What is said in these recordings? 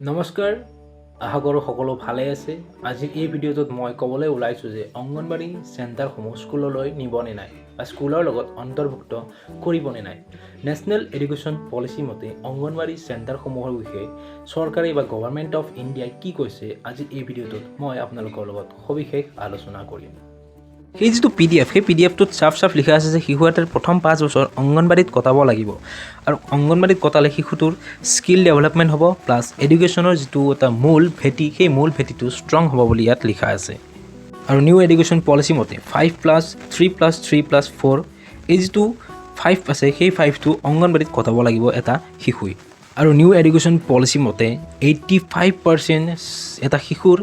নমস্কাৰ, আশা কৰোঁ সকলো ভালে আছে। আজি এই ভিডিঅ'টোত মই ক'বলৈ ওলাইছোঁ যে অংগনবাড়ী চেণ্টাৰসমূহ স্কুললৈ নিবনে নাই বা স্কুলৰ লগত অন্তৰ্ভুক্ত কৰিবনে নাই। নেশ্যনেল এডুকেশ্যন পলিচি মতে অংগনবাড়ী চেণ্টাৰসমূহৰ বিষয়ে চৰকাৰে বা গভৰ্ণমেণ্ট অফ ইণ্ডিয়াই কি কৈছে, আজি এই ভিডিঅ'টোত মই আপোনালোকৰ লগত সবিশেষ আলোচনা কৰিম। সেই যিটো পিডিএফ, সেই পিডিএফটোত চাফ চাফ লিখা আছে যে শিশু এটাৰ প্ৰথম 5 বছৰ অংগনবাড়ীত কটাব লাগিব আৰু অংগনবাড়ীত কটালে শিশুটোৰ স্কিল ডেভেলপমেণ্ট হ'ব, প্লাছ এডুকেশ্যনৰ যিটো এটা মূল ভেটি, সেই মূল ভেটিটো ষ্ট্ৰং হ'ব বুলি ইয়াত লিখা আছে। আৰু নিউ এডুকেশ্যন পলিচি মতে 5+3+3+4, এই যিটো ফাইভ আছে, সেই ফাইভটো অংগনবাড়ীত কটাব লাগিব এটা শিশুই। আৰু নিউ এডুকেশ্যন পলিচি মতে 85% এটা শিশুৰ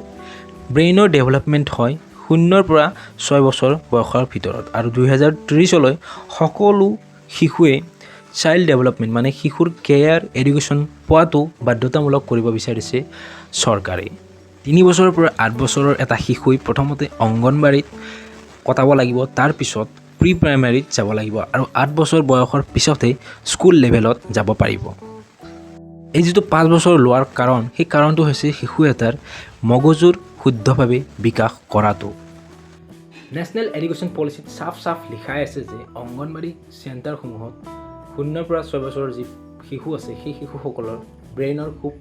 ব্ৰেইনৰ ডেভেলপমেণ্ট হয় 0ৰ পৰা 6 বছৰ বয়সৰ ভিতৰত। আৰু 2030লৈ সকলো শিশুৱে চাইল্ড ডেভেলপমেণ্ট, মানে শিশুৰ কেয়াৰ এডুকেশ্যন পোৱাটো বাধ্যতামূলক কৰিব বিচাৰিছে চৰকাৰে। 3 বছৰৰ পৰা 8 বছৰৰ এটা শিশুই প্ৰথমতে অংগনবাড়ীত কটাব লাগিব, তাৰপিছত প্ৰি প্ৰাইমাৰীত যাব লাগিব আৰু 8 বছৰ বয়সৰ পিছতহে স্কুল লেভেলত যাব পাৰিব। এই যিটো 5 বছৰ লোৱাৰ কাৰণ, সেই কাৰণটো হৈছে শিশু এটাৰ মগজুৰ শুদ্ধভাৱে বিকাশ কৰাটো। নেশ্যনেল এডুকেশ্যন পলিচিত চাফ চাফ লিখাই আছে যে অংগনবাড়ী চেণ্টাৰসমূহত 0ৰ পৰা 6 বছৰৰ যি শিশু আছে, সেই শিশুসকলৰ ব্ৰেইনৰ খুব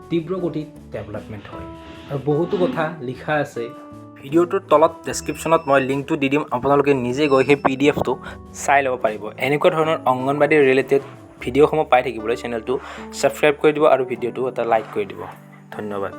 তীব্ৰ গতিত ডেভেলপমেণ্ট হয় আৰু বহুতো কথা লিখা আছে। ভিডিঅ'টোৰ তলত ডেছক্ৰিপশ্যনত মই লিংকটো দি দিম, আপোনালোকে নিজে গৈ সেই পিডিএফটো চাই ল'ব পাৰিব। এনেকুৱা ধৰণৰ অংগনবাড়ী ৰিলেটেড ভিডিঅ'সমূহ পাই থাকিবলৈ চেনেলটো ছাবস্ক্ৰাইব কৰি দিব আৰু ভিডিঅ'টো এটা লাইক কৰি দিব। ধন্যবাদ।